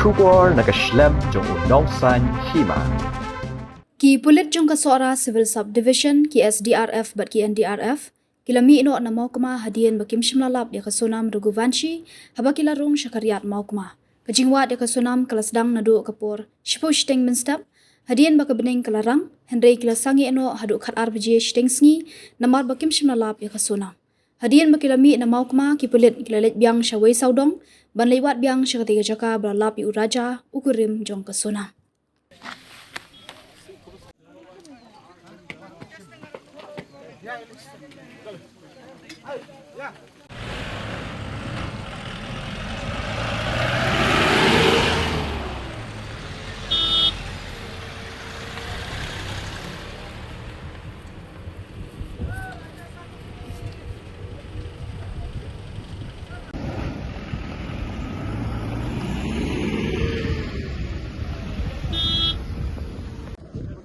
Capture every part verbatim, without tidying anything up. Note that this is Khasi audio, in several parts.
Khubor na ka shlem jong u Nongsaiñ Hima. Ki pulit jong ka Sohra Civil Subdivision, ki S D R F bad ki N D R F, ki la mih noh na Mawkma hadien ba kim shym la lap ïa ka Sonam Raghuvanshi, haba ki la rung sha ka riat Mawkma. Ka jingwad ïa ka Sonam ka la sdang naduh ka por shiphew shiteng mynstep, hadien ba ka bneng ka la rang, hynrei ki la sangeh noh haduh khatar baje shiteng sngi, namar ba kim shym la lap ïa ka Sonam. Hadien ba ki la mih na Mawkma, ki pulit ki la leit biang sha Wei Sawdong, ban leit wad biang sha katei ka jaka ba la lap ïa u Raja, u kurim jong ka Sonam.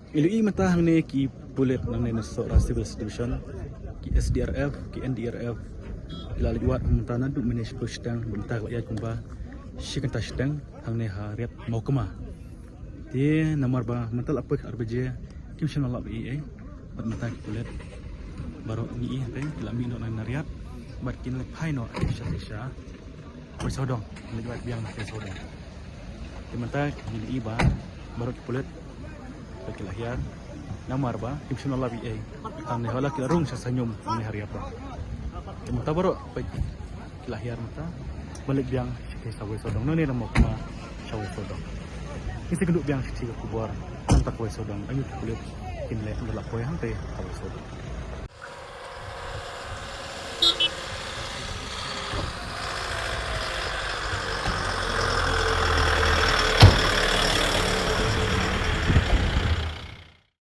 Ngi la ïohi mynta hangne ki pulit nangne na Sohra Civil Subdivision, ki S D R F, ki N D R F, ki la leit wad mynta naduh mynne shiphew shiteng, mynta ka la ïaid kumba shi kynta shiteng hangne ha riat Mawkma. Te namar ba mynta la poi khatar baje, kim shym la lap ei ei, bad mynta ki pulit baroh ngi ïohi te ki la mih noh na riat, bad kin leit phai noh sha sha Wei Sawdong, leit wad biang na Wei Sawdong. Te mynta ngi ïohi ba baroh ki pulit ba ki la hiar, namar ba kim shym la lap ei ei. Hangne haba la ki la rung sha Saiñum hangne ha riat ba. Te mynta baroh peit ki la hiar mynta ban leit biang sha Wei Sawdong, nangne na Mawkma sha Wei Sawdong. Ngin sa ïakynduh biang sha ki khubor namar ka Wei Sawdong, aïu ki pulit kin leit, ynda la poi hangtei ha Wei Sawdong.